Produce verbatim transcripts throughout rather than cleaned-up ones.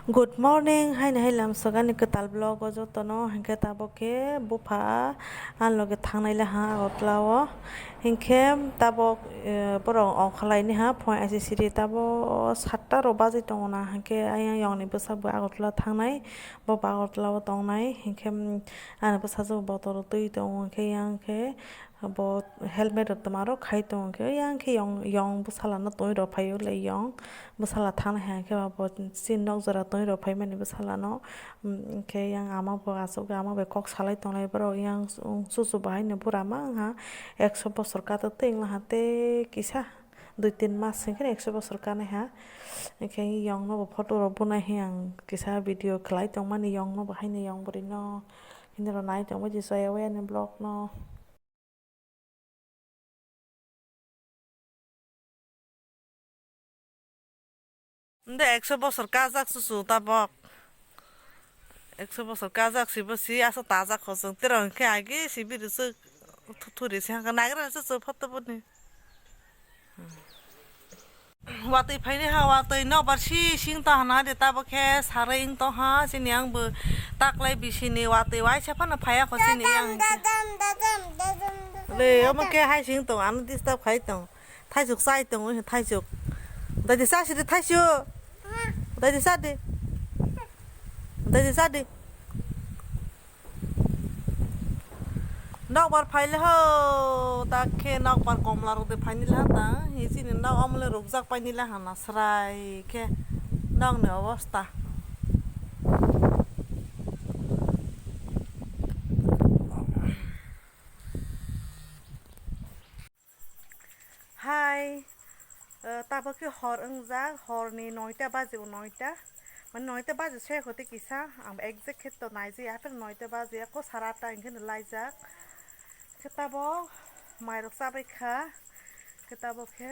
Good morning, haini hai lamsok ani kwtal vlog o jotono, hinkhe tabok khe bupha ani loge thangnai le ha Agartala o, hinkhe tabok, eh, borok ongkhorlai ni ha phone aisisiri tabo satta rok bajai tongo na, hinkhe ayang yong ni bwsa bo Agartala thangnai, bo bo Agartala o tongnai, hinkhe, mm, ani bwsajwk bottle o twi tongo, hinkhe yang khe, Bo helmet rok twma rok khai tongo khe, yang khe yong, yong bwsala no twi rw phaio le yong bwsala thang hai khe ba bo chini nok jora twi rw phaimani bwsala no, mm, khe yang ama bo aswk ama bai kok salai tonglai borok yang chuchu bo haino bura ma wngha ekso bosor katok tei wngla ha tei kisa dui tin mas hwnkhe ekso bosor kanai ha, hwnkhe yong no bo photo rok bunai hai ang kisa video khlai tongmani yong no bo haino yong bwrwi no hini rw nai tongbai di soya waya ni vlog no. Nde ekso bosor kajak chuchu tabok. Ekso bosor kajak sibo si asa tajak ho chwng. Tero hwnkhe agi si biri chwk thu-, thuri si hangka nagra se chwng photo boni. Watwi phaini ha, watwi nokbar si sing tong hana de tabok khe sarai wng tong ha, chini ang bo taklai bisini watwi waisa phano phaiya kho chini ang. Le, omo khe hai sing tong, ano disturb khai tong. Thaisuk chai tong, thaisuk. Dadi sa sidi thaisuk. Dadi sa di. Dadi sa di. Nokbar phaile ho, ta khe nokbar komla rok de phaini laha ta, hi chini nok omole rukjak paini laha na srai khe nokni obosta. Hai, eh, tabok khe hor wngjak, horni noita baji o noita, mane noita baji se hote kisa, ang exact khe to naijaya, hapheno noita baji, eko sara atta hwnkhe no laijak, khe tabok mairok chabai kha, khe tabok khe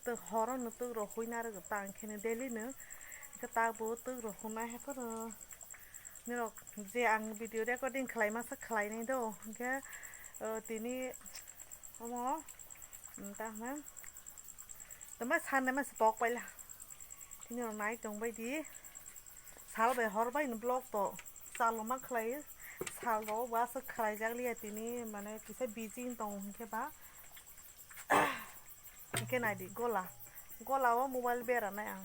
to horo no twk rok hui narwk tang khe no daily no, khe tabok twk rok hunai hapheno. Nirok je ang video recording khlai masa khlai nai do, hwnkhe, o, tini omo, mm, ta hwnna, tama sanne masa pok paila. Tini rok nai tong bai di, sal bai hor bai ni vlog to chalo ma khlai, sal rok bo aswk khlai jak liya tini, mane kisa busy tong hwnkhe ba. Hwnkhe naidi gola, gola o mobile beranai ang.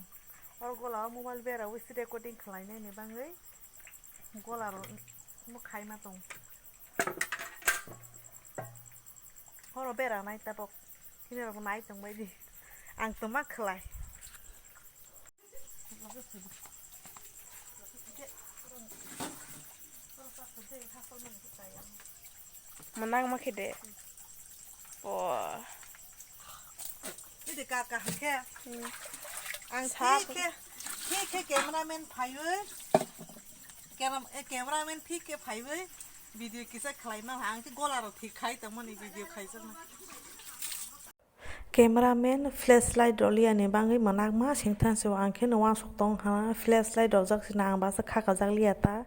Oro gola o mobile bera wi se recording khlainai ni bagwi gola rok mo khaima tong. Oro beranai tabok. Hini rok nai tong bai di. Ang tongma khlai. Mwnang ma khe de. O. Ide ka ka khe. Hmm. Ang sa thik khe, thik khe cameraman phaiwi. Cam-, eh, cameraman thik khe phaiwi. Video kisa khlai ma ang khe gola rok thik khai tongmani video khaijak na. Cameraman flashlight rwliya ni bagwi mwnakma sengthansio, ang khe no uansuk tong ha, flashlight rwjak sina ang basa khakajak liya ta,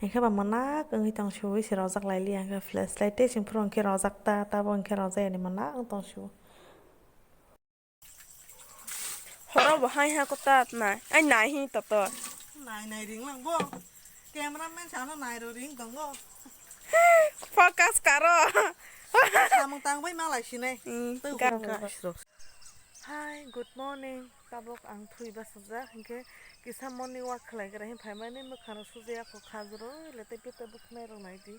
hwnkhe ba mwnak wngwi tong sio, se rwjak lai liya hwnkhe flashlight tei seng phuru hwnkhe rwjak ta, tabo hwnkhe rwjak yani mwnak wng tong sio. Horo bo hai ha kwtal nai, ai nai hi toto. Nai nai ring lang bo. Cameraman sano nai ro ring tongo. Focus karo. Samung tang bai malai sinai. Hmm, tei ga- hwnka asro. Hi, good morning. Tabok ang thwi bachajak, hinkhe kisa morning walk khlai gra hin phaimani mwkhang rok sujaya kho khajro le tei pita bwkhnai rok nai di.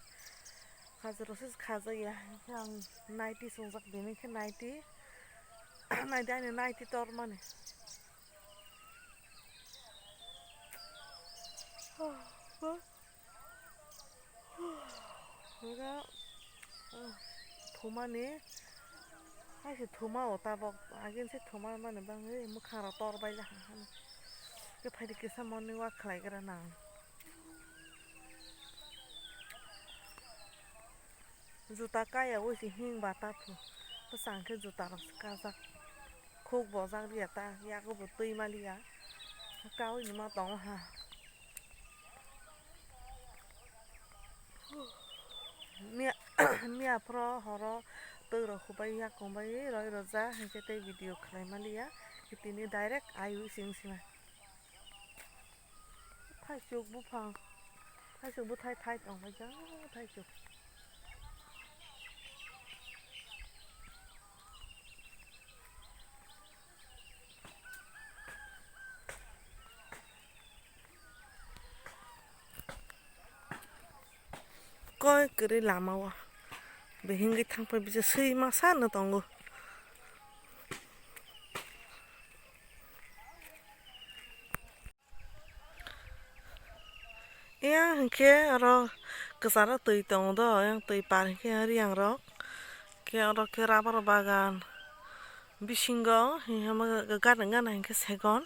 Khajro se khajaya, hinkhe ang nighty chwngjak bini khe nighty. Nighty ani nighty tormani. Ora, ah, thumani, hai se thuma o tabok, agin se thuma mani bagwi mwkhang rok tor bai laha hano. Khe phaidi kisa morning walk khlai gra nang. Juta kaya wi se hing ba ta phu. Bwsang khe juta rok se kajak. Khuk bojak liya ta, yago bo twi ma liya. Kaui ni ma tong ha. Miya, miya phro horo twi rok hubai yakung bai roi roja hinkhe tei video khlai ma liya. Tini direct ayu sing sima. Thaisuk buphang, thaisuk bwthai thai tonglaijak, thaisuk. Koi kwrwi lama o. Behingwi thangpai bisa swi masa no tongo. Yang hinkhe oro kwcharo twi tongo do, yang twi par hinkhe yang rok. Khe oro khe rubber bagan bisingo, hinkhe gana gana hinkhe segon.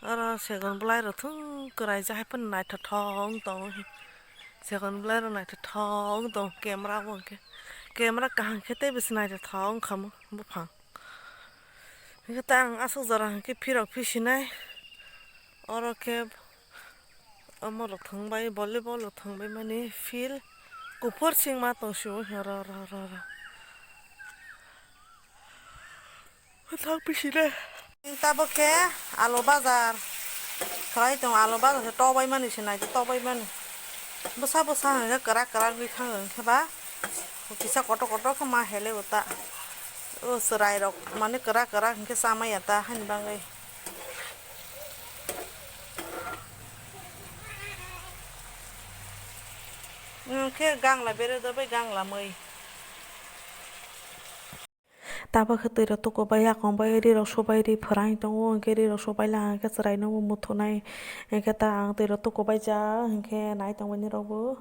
Oro segon bwlai rok thung kwraijak hai phano naithothok wng tongo. Segon bwlai rok naithothok wng tongo, camera bo hinkhe. Camera kaham khe tei bisi naithothok wngkha mo buphang. Hinkhe ta ang aswk jora hinkhe phirok phisinai. Oro khe omo rok thwngbai, volleyball rok thwngbai mani field kuphur singma tong sio ro, ro, ro, ro. Thang phisinai. Tabuk khe alu bazar khlai tongo, alu bazar khe tobai mani se naidi, tobai mani. Bwsa bwsa hwnwi kwrak kwrak wngwi thango, hwnkhe ba kisa kotor kotor khe ma hele o ta. O chwrai rok mane kwrak kwrak hwnkhe cha maya ta, haini bagwi. Hwnkhe gangla bere do bai gangla mui. Tabuk khe twi rok tukubai, yakung bai ri rok subai, ri phwrang tongo, hwnkhe ri rok subai lang khe chwrai no bo muthunai. Hwnkhe ta ang twi rok tukubai jak, hwnkhe nai tongmani rok bo.